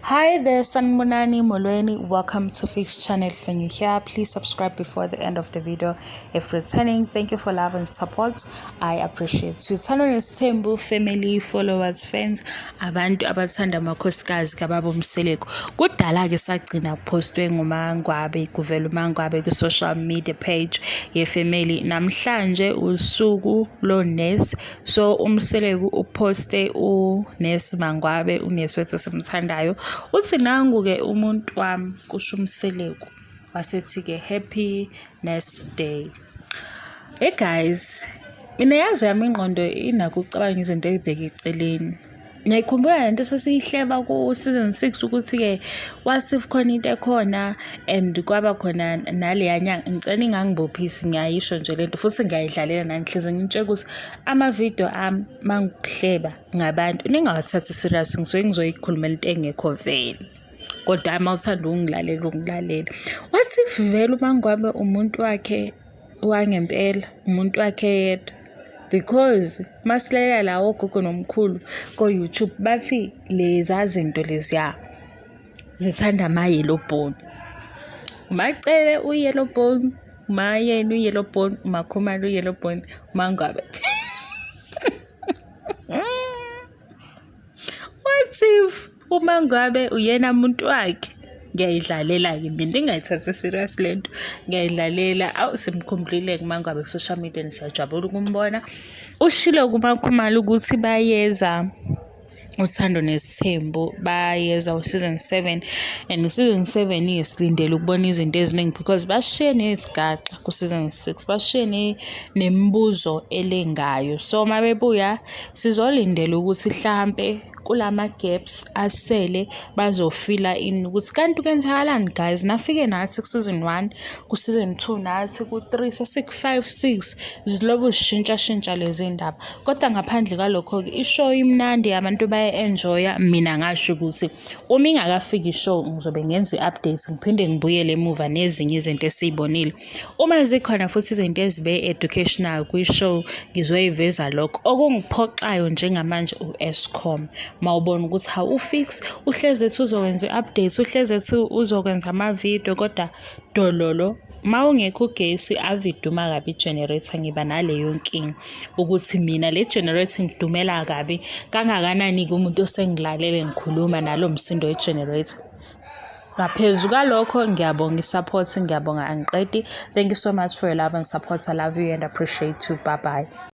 Hi there, Sanibonani Molweni. Welcome to Fix Channel. If you're new here, please subscribe before the end of the video. If returning, thank you for love and support. I appreciate you. Uthando Nesithembu family, followers, fans, abantu abathanda amakhosikazi kababa uMseleku. Kudala-ke sagcina kuphostwe nguMangwabe, kuvela uMangwabe kwi-social media page ye-family. Namhlanje usuku lonesi, so uMseleku uposte unesi Mangwabe, unesi wethu esimthandayo. Uthi nangu-ke umuntu wami, kusho uMseleku. Wasethi-ke happy nurse day. Hey guys, mina yazi yami ingqondo inakho ukucabanga izinto ey'bheke eceleni. Ngiyayikhumbula le nto sesiyihleba ku-season 6 ukuthi-ke what if khona into ekhona and kwaba khona naleya nyanga. Ngicela ningangibophisi, ngiyayisho nje lento futhi ngiyayidlalela nani, ngihlezi ngitshela ukuthi amavidiyo ami uma ngikuhleba ngabantu ningawathathi serious, ngisuke ngizoyikhulumela into engekho vele. Kodwa uma uthanda ukungilalela ungilalele. What if vele uMangwabe umuntu wakhe wangempela, umuntu wakhe yedwa? Because masilalela la ogogo nomkhulu ko-YouTube bathi leza zinto leziya zithanda ama-yellow bone. UMaCele uyi-yellow bone, uMaYeni uyi-yellow bone, uMaKhumalo uyi-yellow bone, uMangwabe. What if uMangwabe uyena muntu wakhe? Ngiyayidlalela-ke mina, ningayithathi serious le nto. Ngiyayidlalela. Awu, simkhumbulile-ke uMangwabe ku-social media and siyajabula ukumbona. Ushilo kuMaKhumalo ukuthi bayeza Uthando Nesithembu, bayeza u-season 7 and u-season 7 silindele ukubona izinto eziningi because bashiye nezigaxa ku-season 6, bashiye nemibuzo elengayo. So uma bebuya sizolindela ukuthi hlampe kulama gaps asele bazofila in ukuthi kanti kwenzakalani guys. Nafike nathi ku-season 1, ku-season 2, nathi ku-3, sesiku-5, 6, zilobu zishintshashintsha lezi ndaba. Kodwa ngaphandle kwalokho-ke i-show imnandi, abantu baye-enjoya. Mina ngasho ukuthi uma ingakafiki i-show ngizobe ngenza i-updates, ngiphinde ngibuyele emuva nezinye izinto esiy'bonile. Uma zikhona futhi izinto ezibe educational kwi-show ngizoyiveza lokho. Okungiphoxayo njengamanje u-Eskom. Mawubona ukuthi hawu u-Fix uhlezi ethi uzokwenza i-updates, uhlezi ethi uzokwenza amavidiyo kodwa dololo. Uma ungekho ugesi ave iduma kabi i-generator, ngiba naleyo nkinga ukuthi mina le generator ngidumela kabi kangakanani-ke umuntu osengilalele ngikhuluma nalo msindo we-generator. Ngaphezu kwalokho ngiyabonga i-support, ngiyabonga angiqedi. Thank you so much for your love and support. I love you and appreciate you. Bye bye.